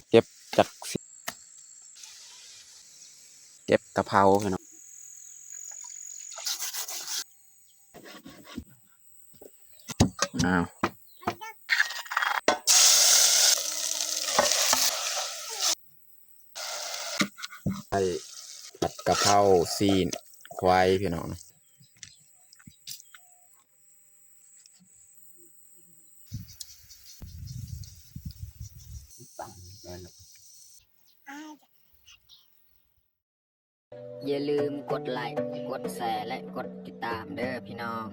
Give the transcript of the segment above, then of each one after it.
ເກັບຈັກ ເກັບກະເພົາພີ່ນ້ອງ. ອ້າວ ໄດ້ຜັດກະເພົາຊີ້ນຄວາຍພີ່ນ້ອງ. ຢ່າລືມກົດໄລ້ ກົດແຊ ແລະ ກົດຕິດຕາມເດີພີ່ນ້ອງ.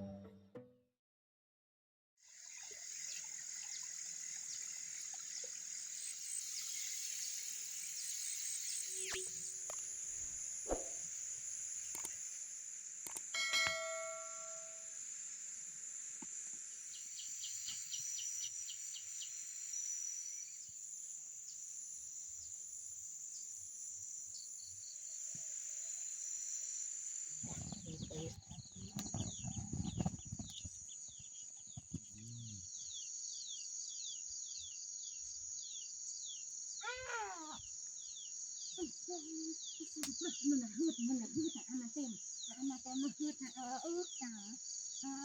ມັນນະ ມັນນະ ມັນນະ ມັນນະ ເອົາມາເຕັມ ເອົາມາເຕັມ ມັນນະ ເອີ ເອີ ກະ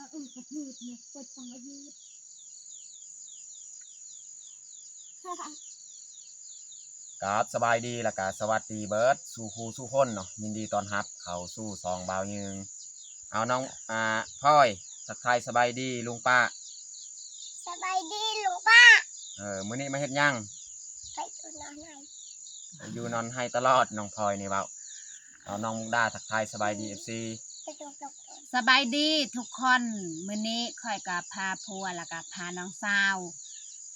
ເອີ ເອີ ກະ ມັນນະ ເປີດປອງອາຍຸ. ກາບສະບາຍດີ ແລ້ວກະສະຫວັດດີເບິດສູ່ຄູ່ສູ່ຄົນເນາະ, ຍິນດີຕ້ອນຮັບເຂົ້າສູ່ຊ່ອງບ່າວຍືງ. ເອົາ ນ້ອງ ອ່າ ພອຍ ທັກທາຍສະບາຍດີລຸງປ້າ. ສະບາຍດີລຸງປ້າ. ເອີ ມື້ນີ້ມາເຮັດຫຍັງ? ໄປຢູ່ນອນໄຮ່ ໄປຢູ່ນອນໄຮ່ຕະຫຼອດ ນ້ອງພອຍນີ້ເວົ້າ. ເອົາ ນ້ອງມຸກດາ ທັກທາຍສະບາຍດີເອັຟຊີ. ສະບາຍດີທຸກຄົນ, ມື້ນີ້ຂ້ອຍກໍພາຜົວ ແລ້ວກໍພານ້ອງສາວ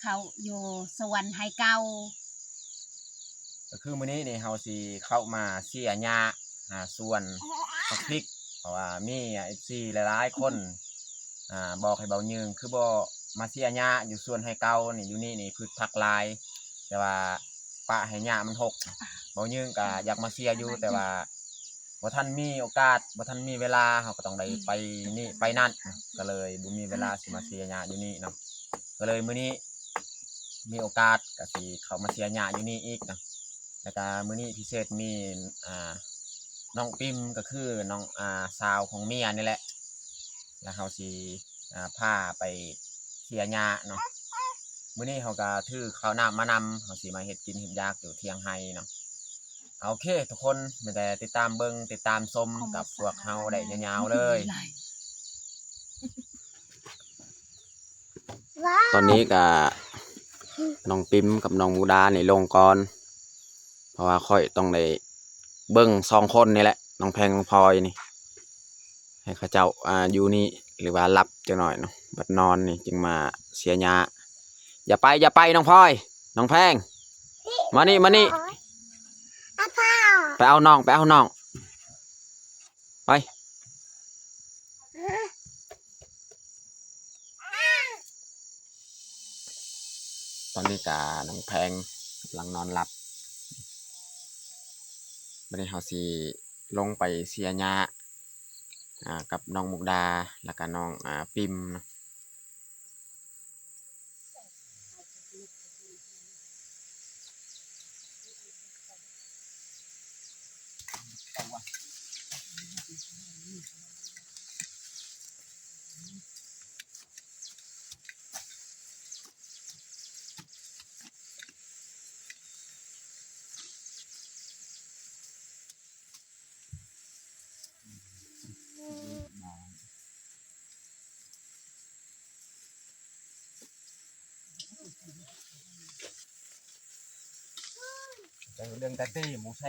ເຂົ້າຢູ່ສວນໄຮ່ເກົ່າ. ກໍຄືມື້ນີ້ນີ້ເຮົາຊິເຂົ້າມາເສຍຫຍ້າ ອ່າ ສວນບັກພິກ ເພາະວ່າມີເອັຟຊີຫຼາຍໆຄົນ ອ່າ ບອກໃຫ້ເບົາຍືງຄືບໍ່ມາເສຍຫຍ້າຢູ່ສວນໄຮ່ເກົ່ານີ້, ຢູ່ນີ້ນີ້ພືດຜັກຫຼາຍ ແຕ່ວ່າປະໃຫ້ຫຍ້າມັນຮົກ. ເບົາຍືງກໍຢາກມາເສຍຢູ່ ແຕ່ວ່າບໍ່ທັນມີໂອກາດ ບໍ່ທັນມີເວລາ, ເຮົາກໍຕ້ອງໄດ້ໄປນີ້ໄປນັ້ນ ກໍເລີຍບໍ່ມີເວລາຊິມາເສຍຫຍ້າຢູ່ນີ້ເນາະ. ກໍເລີຍມື້ນີ້ມີໂອກາດກໍຊິເຂົ້າມາເສຍຫຍ້າຢູ່ນີ້ອີກເນາະ. ແລ້ວກະມື້ນີ້ພິເສດມີ ອ່າ ນ້ອງປິມ ກໍຄືນ້ອງ ອ່າ ສາວຂອງເມຍນີ້ແຫຼະ, ແລ້ວເຮົາຊິ ອ່າ ພາໄປເສຍຫຍ້າເນາະ. ມື້ນີ້ເຮົາກະຖືເຂົ້ານ້ຳມານຳ, ເຮົາຊິມາເຮັດກິນເຮັດຢາກຢູ່ຖຽງໄຮ່ເນາະ. ໂອເຄທຸກຄົນ, ມີແຕ່ຕິດຕາມເບິ່ງ ຕິດຕາມຊົມກັບພວກເຮົາໄດ້ຍາວໆເລີຍ. ຕອນນີ້ກະນ້ອງປິມກັບນ້ອງມຸກດານີ້ລົງກ່ອນ ເພາະວ່າຂ້ອຍຕ້ອງໄດ້ເບິ່ງສອງຄົນນີ້ແຫຼະ ນ້ອງແພງນ້ອງພອຍນີ້ ໃຫ້ເຂົາເຈົ້າ ອ່າ ຢູ່ນີ້ ຫຼືວ່າຫຼັບຈັກໜ້ອຍເນາະ, ບັດນອນນີ້ຈຶ່ງມາເສຍຫຍ້າ. ຢ່າໄປ ຢ່າໄປ ນ້ອງພອຍ ນ້ອງແພງ ມານີ້ ມານີ້ ໄປເອົານ້ອງ ໄປເອົານ້ອງ ໄປ. ຕອນນີ້ກະນ້ອງແພງກຳລັງນອນຫຼັບ. ບັດນີ້ເຮົາຊິລົງໄປເສຍຫຍ້າ ອ່າ ກັບນ້ອງມຸກດາ ແລ້ວກະນ້ອງ ອ່າ ປິມເນາະ. ເລື່ອງແຕ່ຕີໝູແຊ.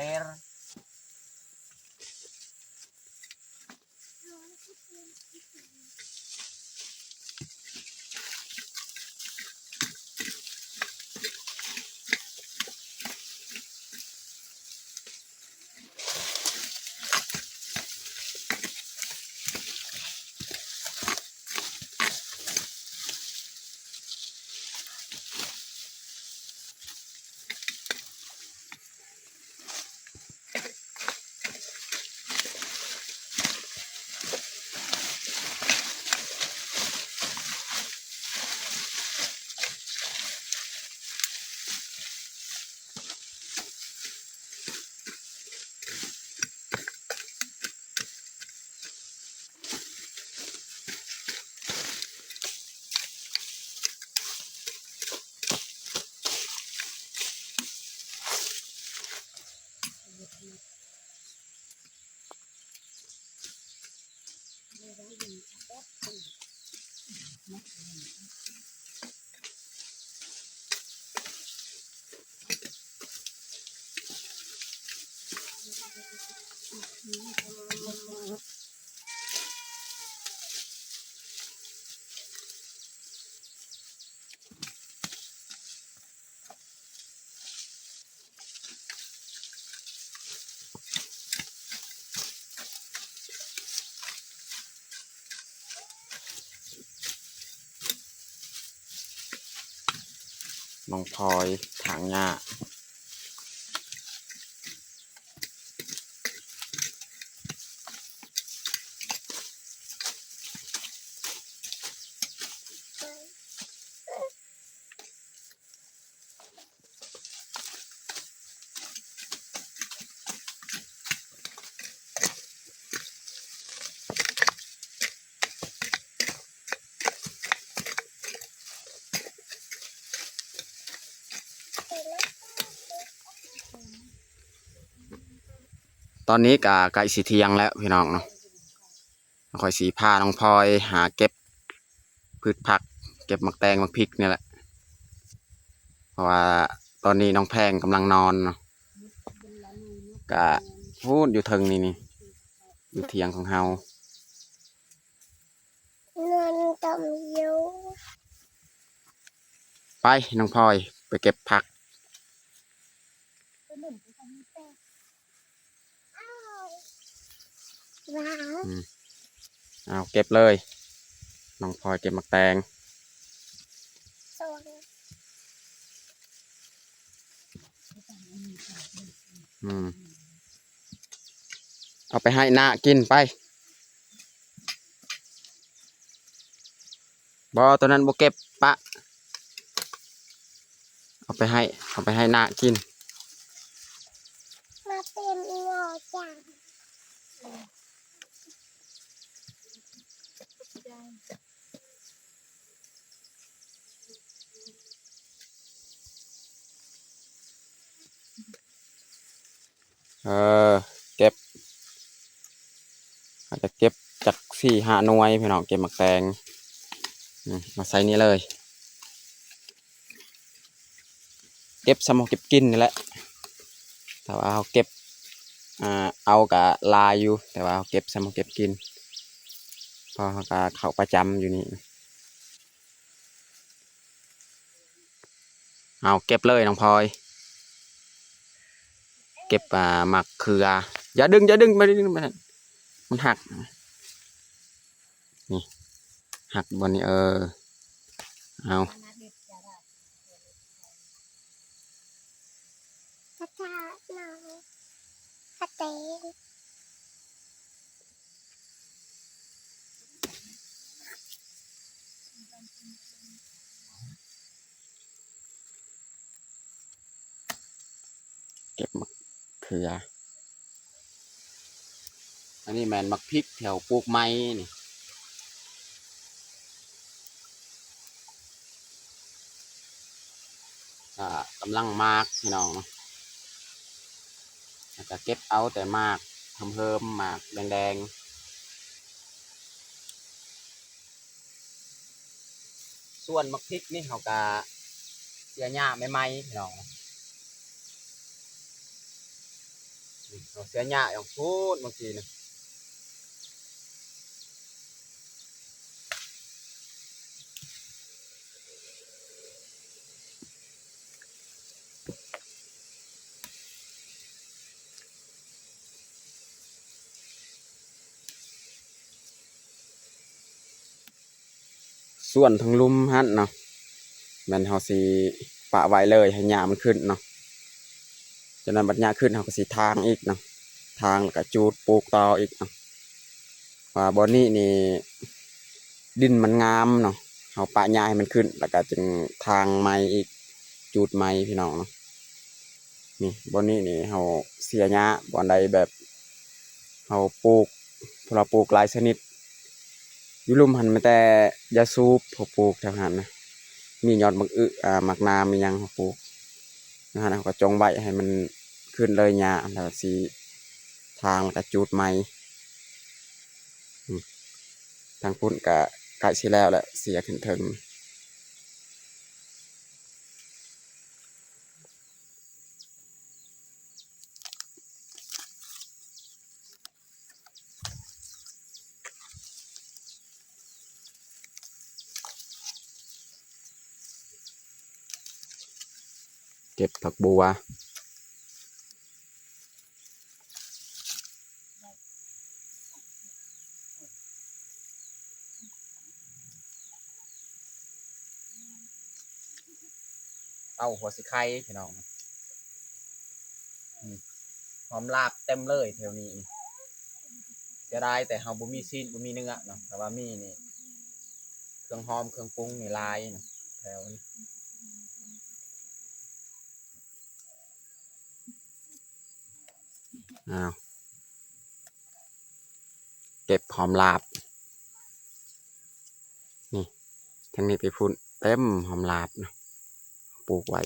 ນ້ອງພອຍຖາງຫຍ້າ. ຕອນນີ້ກະໃກ້ຊິທ່ຽງແລ້ວພີ່ນ້ອງເນາະ. ຂ້ອຍຊິພານ້ອງພອຍຫາເກັບພືດຜັກ ເກັບໝາກແຕງໝາກພິກນີ້ແຫຼະ ເພາະວ່າຕອນນີ້ນ້ອງແພງກຳລັງນອນເນາະ ກະພຸ້ນຢູ່ເທິງນີ້ ນີ້ຢູ່ຖຽງຂອງເຮົາ. ນອນກັບຢູ່ ໄປ ນ້ອງພອຍ ໄປເກັບຜັກ. ອືມ ເອົາເກັບເລີຍ ນ້ອງພອຍເກັບໝາກແຕງ. ອືມ ເອົາໄປໃຫ້ນາກິນໄປ. ບໍ່ ໂຕນັ້ນບໍ່ເກັບ ປະ ເອົາໄປໃຫ້ ເອົາໄປໃຫ້ນາກິນ. ມາເຕັມອີ່ຫຍັງ? ເອີ ເກັບ ອາດຈະເກັບຈັກສີ່ຫ້າໜ່ວຍພີ່ນ້ອງ ເກັບໝາກແຕງ ອືມ ມາໃສ່ນີ້ເລີຍ. ເກັບສ່ຳເຮົາເກັບກິນນີ້ແຫຼະ ແຕ່ວ່າເຮົາເກັບ ອ່າ ເອົາກະຫຼາຍຢູ່ ແຕ່ວ່າເຮົາເກັບສ່ຳເຮົາເກັບກິນ ເພາະເຮົາກະເຂົ້າປະຈຳຢູ່ນີ້. ເອົາເກັບເລີຍນ້ອງພອຍ ເກັບ ອ່າ ໝາກເຂືອ. ຢ່າດຶງ ຢ່າດຶງ ໄປດຶງໄປນັ້ນ ມັນຫັກ ນີ້ ຫັກບ່ອນນີ້ ເອີ ເອົາ. ເກັບໝາກເຂືອ. ອັນນີ້ແມ່ນໝາກພິກທີ່ເຮົາປູກໃໝ່ນີ້ ກະກຳລັງໝາກພີ່ນ້ອງເນາະ ແລ້ວກະເກັບເອົາແຕ່ໝາກເຫີມໆ ໝາກແດງໆ. ສວນໝາກພິກນີ້ເຮົາກະເສຍຫຍ້າໃໝ່ໆ ພີ່ນ້ອງ ເຮົາເສຍຫຍ້າຢູ່ພຸ້ນເມື່ອກີ້ນະ. ສວນທາງລຸ່ມຫັ້ນເນາະ ແມ່ນເຮົາຊິປະໄວ້ເລີຍໃຫ້ຫຍ້າມັນຂຶ້ນເນາະ. ຈາກນັ້ນບັດຫຍ້າຂຶ້ນເຮົາກະຊິຖາງອີກເນາະ ຖາງແລ້ວກະຈູດປູກຕໍ່ອີກເນາະ. ວ່າບ່ອນນີ້ນີ້ດິນມັນງາມເນາະ ເຮົາປະຫຍ້າໃຫ້ມັນຂຶ້ນ ແລ້ວກະຈຶ່ງຖາງໃໝ່ອີກ ຈູດໃໝ່ພີ່ນ້ອງເນາະ. ນີ້ບ່ອນນີ້ນີ້ເຮົາເສຍຫຍ້າ ບ່ອນໃດແບບເຮົາປູກ ພວກເຮົາປູກຫຼາຍຊະນິດ ຢູ່ລຸ່ມຫັ້ນມີແຕ່ຢາສູບ ເຮົາປູກແຖວຫັ້ນນະ ມີຍອດໝາກອຶ ອ່າ ໝາກນາມ ມີຫຍັງເຮົາປູກ ຫັ້ນເຮົາກະຈົ່ງໄວ້ໃຫ້ມັນຂຶ້ນເລີຍຫຍ້າ ແລ້ວກະຊິຖາງ ແລ້ວກະຈູດໃໝ່. ອືມ ທາງພຸ້ນກະໃກ້ຊິແລ້ວແຫຼະ ເສຍຂຶ້ນເທິງ. ເກັບຜັກບົວ. ເຕົ້າຫົວສີໄຄພີ່ນ້ອງ ອືມ ຫອມລາບເຕັມເລີຍແຖວນີ້. ເສຍດາຍແຕ່ເຮົາບໍ່ມີຊີ້ນ ບໍ່ມີເນື້ອເນາະ ຖ້າວ່າມີນີ້ ເຄື່ອງຫອມເຄື່ອງປຸງນີ້ຫຼາຍເນາະແຖວນີ້. ອ້າວ ເກັບຫອມລາບ ນີ້ ທາງນີ້ໄປພຸ້ນເຕັມຫອມລາບນະ ປູກໄວ້.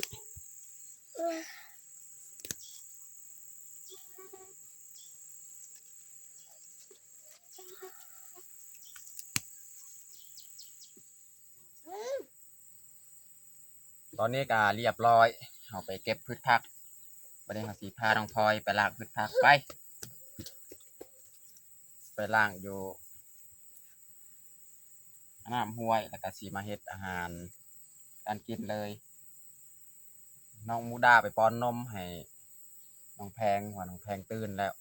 ຕອນນີ້ກະລຽບລ້ອຍ ເຮົາໄປເກັບພືດຜັກ. ບັດນີ້ເຮົາຊິພານ້ອງພອຍໄປລ້າງພືດຜັກ ໄປ ໄປລ້າງຢູ່ນ້ຳຫ້ວຍ ແລ້ວກະຊິມາເຮັດອາຫານການກິນເລີຍ. ນ້ອງມຸກດາໄປປ້ອນນົມໃຫ້ນ້ອງແພງ ເພາະວ່ານ້ອງແພງຕື່ນແລ້ວ.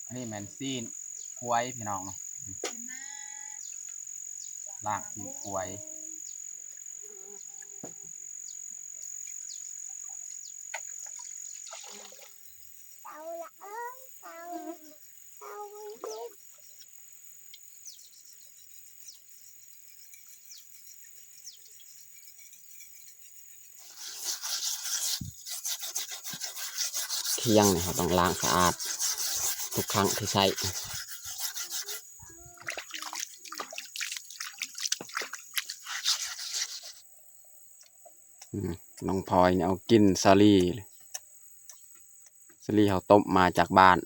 ອັນນີ້ແມ່ນຊີ້ນຄວາຍພີ່ນ້ອງເນາະ ລ້າງຊີ້ນຄວາຍ. ຄຽງນີ້ເຮົາຕ້ອງລ້າງສະອາດທຸກຄັ້ງທີ່ໃຊ້. ອືມ ນ້ອງພອຍນີ້ເອົາກິ່ນສາລີ ສາລີເຮົາຕົ້ມມາຈາກບ້ານ.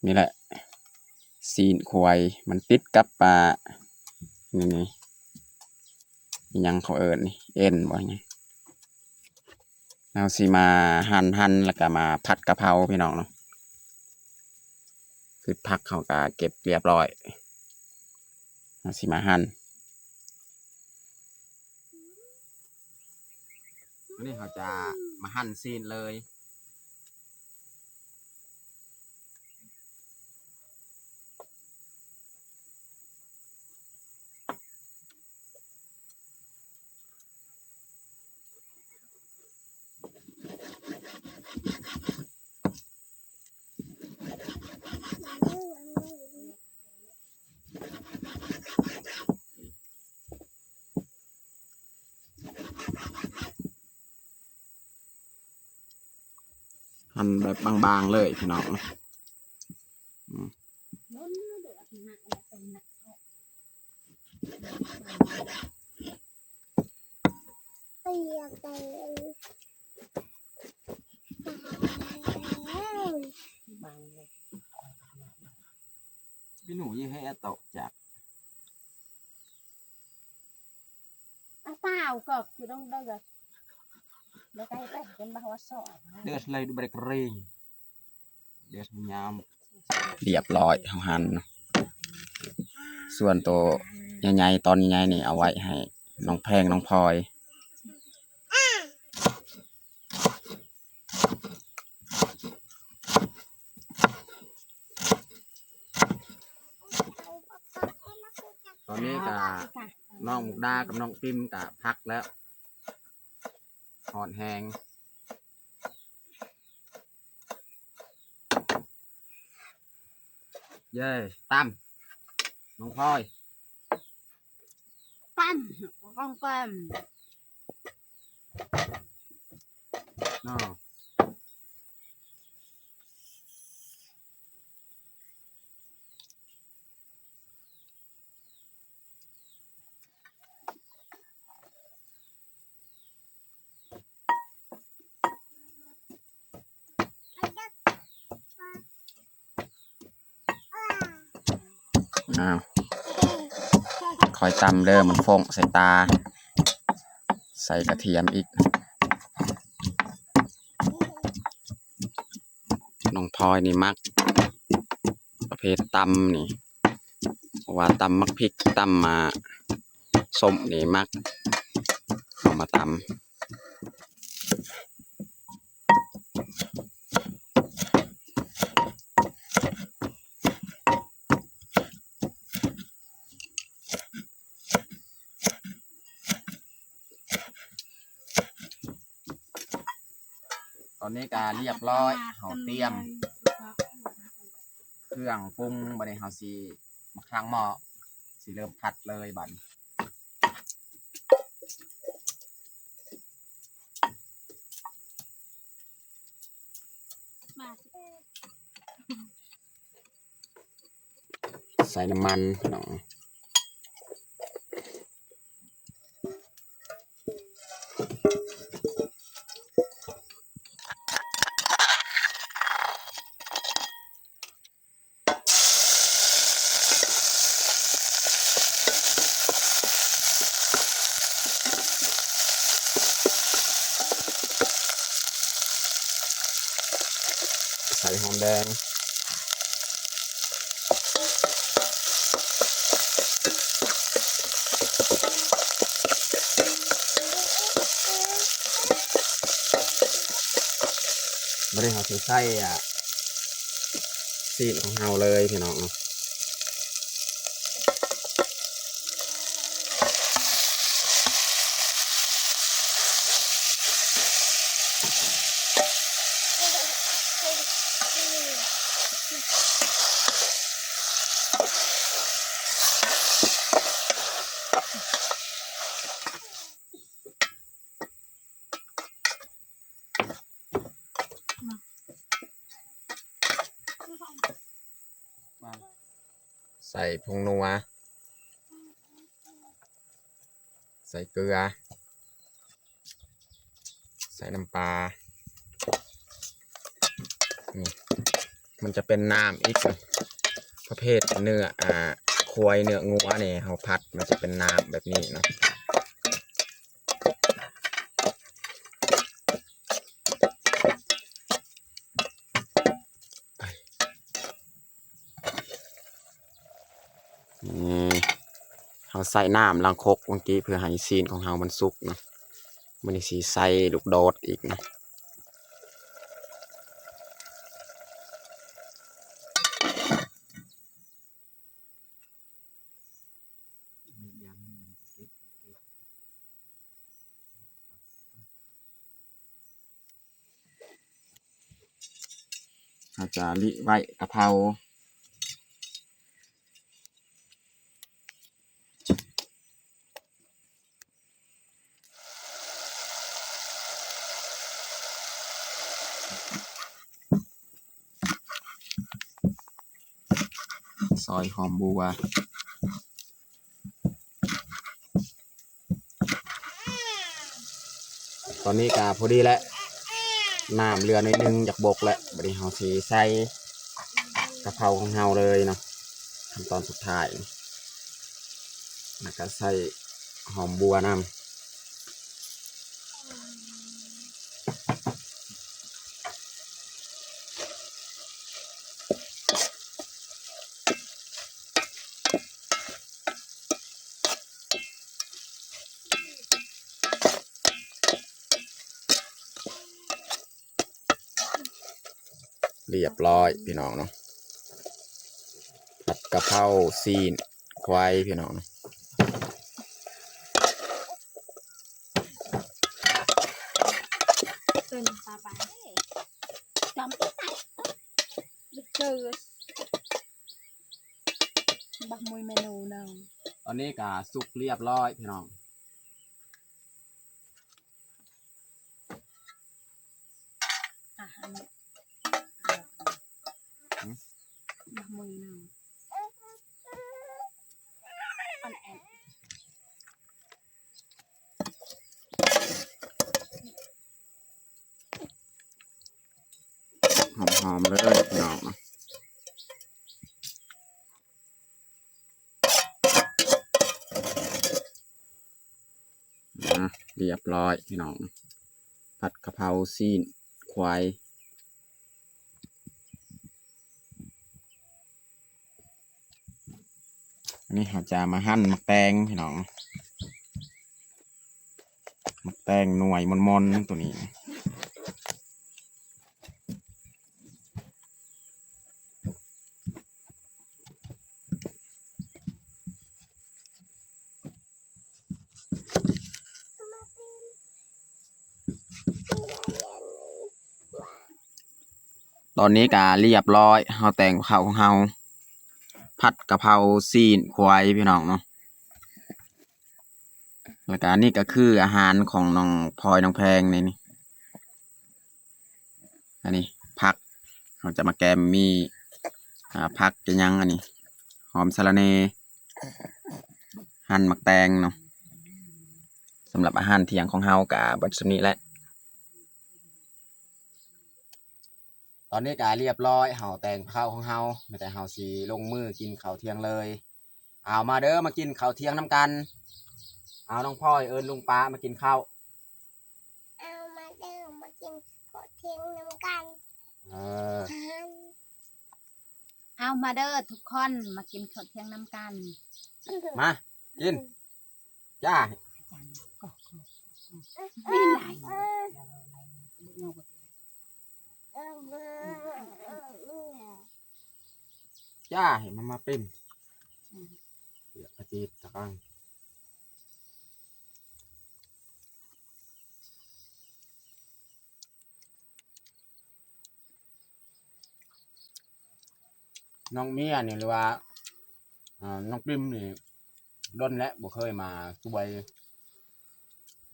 ນີ້ແຫຼະ ຊີ້ນຄວາຍ ມັນຕິດກັບ ອ່າ ນີ້ ນີ້ ອີ່ຫຍັງເຂົາເອີ້ນນີ້ ເອັນບໍ່ນີ້. ເຮົາຊິມາຫັ່ນໆ ແລ້ວກະມາຜັດກະເພົາພີ່ນ້ອງເນາະ. ພືດຜັກເຮົາກະເກັບລຽບລ້ອຍ ເຮົາຊິມາຫັ່ນ. ອັນນີ້ເຮົາຈະມາຫັ່ນຊີ້ນເລີຍ. หั่ນແບບບາງໆ ເລີຍພີ່ນ້ອງ. ອືມ Ví dụ như hãy tộc chặt. ອາ ສາວກໍຄືຕ້ອງເດີ ແລ້ວກໍໃຫ້ໄປເປັນບ່າວສອງ ເດືອດເລີຍ ດູເບຣກເຣງ ເດືອດຍາມ. ລຽບລ້ອຍ ເຮົາຫັ່ນ. ສ່ວນໂຕໃຫຍ່ໆ ຕອນໃຫຍ່ໆ ນີ້ເອົາໄວ້ໃຫ້ນ້ອງແພງ ນ້ອງພອຍ. ຕອນນີ້ກະນ້ອງມຸກດາກັບນ້ອງປິມກະພັກແລ້ວ ຮ້ອນແຮງ. ເຢ້ ຕຳ ນ້ອງພອຍ ຕຳ ກ້ອງແກ້ມ ເນາະ. ອ ອ້າວ ຄ່ອຍຕຳເດີ ມັນຟົ້ງໃສ່ຕາ. ໃສ່ກະທຽມອີກ. ນ້ອງພອຍນີ້ມັກປະເພດຕຳນີ້ ເພາະວ່າຕຳໝາກພິກ ຕຳໝາກສົ້ມນີ້ມັກ ເອົາມາຕຳ. ຕອນນີ້ກະລຽບຮ້ອຍ ເຮົາຕຽມເຄື່ອງປຸງ. ບາດນີ້ເຮົາຊິ ໝາກທັງໝໍ້ ຊິເລີ່ມຜັດເລີຍບາດນີ້. ໃສ່ນ້ຳມັນພີ່ນ້ອງ. ໃສ່ຫອມແດງ. ບາດນີ້ເຮົາຊິໃສ່ ອ່າ ຊີ້ນຂອງເຮົາເລີຍພີ່ນ້ອງເນາະ. ໃສ່ຜົງນົວ ໃສ່ເກືອ ໃສ່ນ້ຳປາ. ນີ້ ມັນຈະເປັນນ້ຳອີກ ປະເພດເນື້ອ ອ່າ ຄວາຍ ເນື້ອງົວນີ້ ເຮົາຜັດ ມັນຈະເປັນນ້ຳແບບນີ້ເນາະ. ນີ້ ເຮົາໃສ່ນ້ຳລ້າງຄົກວັງກີ້ ເພື່ອໃຫ້ຊີ້ນຂອງເຮົາມັນສຸກເນາະ. ມື້ນີ້ຊິໃສ່ລູກໂດດອີກເນາະ. ເຮົາຈະລິໄວ້ກະເພົາ. ຊອຍຫອມບົວ. ຕອນນີ້ກະພໍດີແລ້ວ ນ້ຳເຫຼືອໜ້ອຍໜຶ່ງ ຢາກບົກແລ້ວ. ບາດນີ້ເຮົາຊິໃສ່ກະເພົາຂອງເຮົາເລີຍເນາະ ຂັ້ນຕອນສຸດທ້າຍ ແລ້ວກະໃສ່ຫອມບົວນຳ. ລຽບຮ້ອຍພີ່ນ້ອງເນາະ ຜັດກະເພົາຊີ້ນຄວາຍພີ່ນ້ອງເນາະ. ເປັນປາປາ ຈຳອີກໄປ ເຈີ ບັກໝຸ່ຍເມນູໜຶ່ງ. ຕອນນີ້ກະສຸກລຽບຮ້ອຍພີ່ນ້ອງ. ອ່ະ ອັນນີ້ ຫຶ? ບັກໝຸ່ຍໜຶ່ງ ອ່ອນແອນ. ຫອມໆເລີຍພີ່ນ້ອງ. ເ ຮຽບຮ້ອຍພີ່ນ້ອງ ຜັດກະເພົາຊີ້ນຄວາຍ. ອັນນີ້ເຮົາຈະມາຫັ່ນໝາກແຕງພີ່ນ້ອງ ໝາກແຕງໜ່ວຍມ່ອນໆ ໂຕນີ້. ຕອນນີ້ກະຮຽບຮ້ອຍ ເຮົາແຕ່ງເຂົ້າຂອງເຮົາ ຜັດກະເພົາຊີ້ນຄວາຍພີ່ນ້ອງເນາະ. ແລ້ວກະອັນນີ້ກະຄືອາຫານຂອງນ້ອງພອຍ ນ້ອງແພງໃນນີ້. ອັນນີ້ຜັກ ເຮົາຈະມາແກມມີ ອ່າ ຜັກຈະຫຍັງ ອັນນີ້ຫອມສະລະແໜ່ ຫັ່ນໝາກແຕງເນາະ. ສຳລັບອາຫານທ່ຽງຂອງເຮົາກະເບິດສ່ຳນີ້ແຫຼະ. ຕອນນີ້ກະຮຽບຮ້ອຍ ເຮົາແຕ່ງເຂົ້າຂອງເຮົາ ມີແຕ່ເຮົາຊິລົງມືກິນເຂົ້າທ່ຽງເລີຍ. ເອົາມາເດີ ມາກິນເຂົ້າທ່ຽງນຳກັນ. ເອົາ ນ້ອງພອຍ ເອີ້ນລຸງປ້າມາກິນເຂົ້າ. ເອົາມາເດີ ມາກິນເຂົ້າທ່ຽງນຳກັນ. ເອີ ເອົາມາເດີທຸກຄົນ ມາກິນເຂົ້າທ່ຽງນຳກັນ. ມາກິນ ຈ້າ. ຈ້າ ໃຫ້ມາ ມາເປັນ ອືມ ອາທິດຕະກັງ. ນ້ອງເມຍນີ້ ຫຼືວ່າ ອ່າ ນ້ອງປິມນີ້ ດົນແລ້ວບໍ່ເຄີຍມາຊ່ວຍ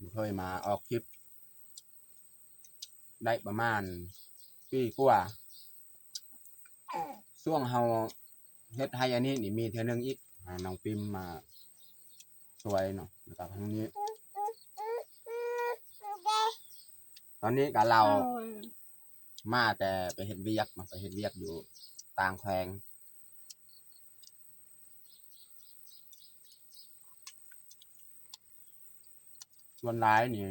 ບໍ່ເຄີຍມາອອກຄລິບ ໄດ້ປະມານປີກວ່າ. ຊ່ວງເຮົາເຮັດໄຮ່ອັນນີ້ນີ້ ມີເທື່ອໜຶ່ງອີກ ອ່າ ນ້ອງປິມມາຊ່ວຍເນາະ ແລ້ວກໍທາງນີ້ ຕອນນີ້ກໍລາວ ໂອ້ຍ ມາແຕ່ໄປເຮັດວຽກເນາະ ໄປເຮັດວຽກຢູ່ຕ່າງແຂວງ. ສ່ວນຫຼາຍນີ້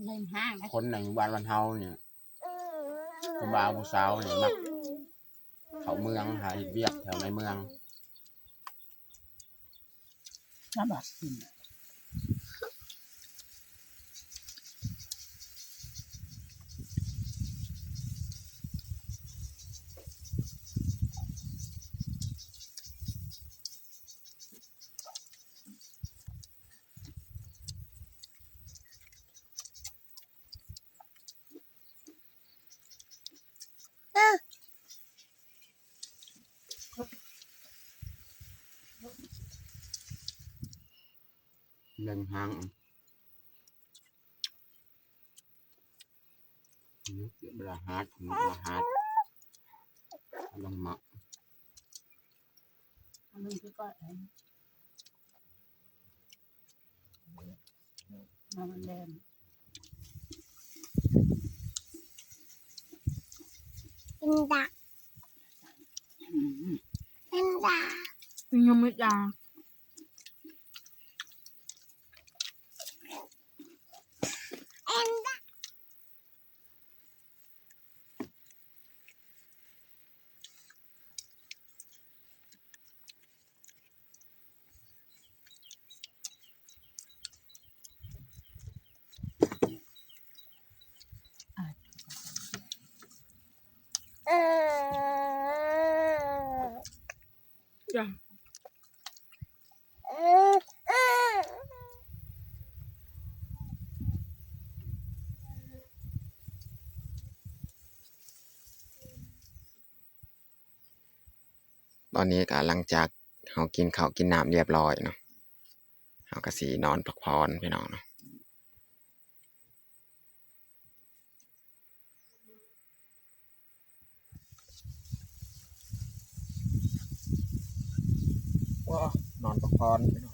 ເລັງຫ້າງນະ ຄົນໃນບ້ານ ບ້ານເຮົານີ້ ຜູ້ບ່າວຜູ້ສາວນີ້ມັກເຂົ້າເມືອງຫາເຮັດວຽກແຖວໃນເມືອງ. ລະບາດກິນ. ເລັງຫ້າງ ອືມ ເວລາຫາດ ເວລາຫາດ ລອງໝາກ ອັນນີ້ຄືກ້ອຍ ເອົາມັນແດງ ເປັນດາ ເປັນດາ ຍັງບໍ່ດາ ເປັນດາ. ຕອນນີ້ກໍຫຼັງຈາກເຮົາກິນເຂົ້າກິນນ້ຳລຽບລ້ອຍເນາະ ເຮົາກໍຊິນອນພັກຜ່ອນພີ່ນ້ອງເນາະ. ໂອ້ ນອນພັກຜ່ອນພີ່ນ້ອງ.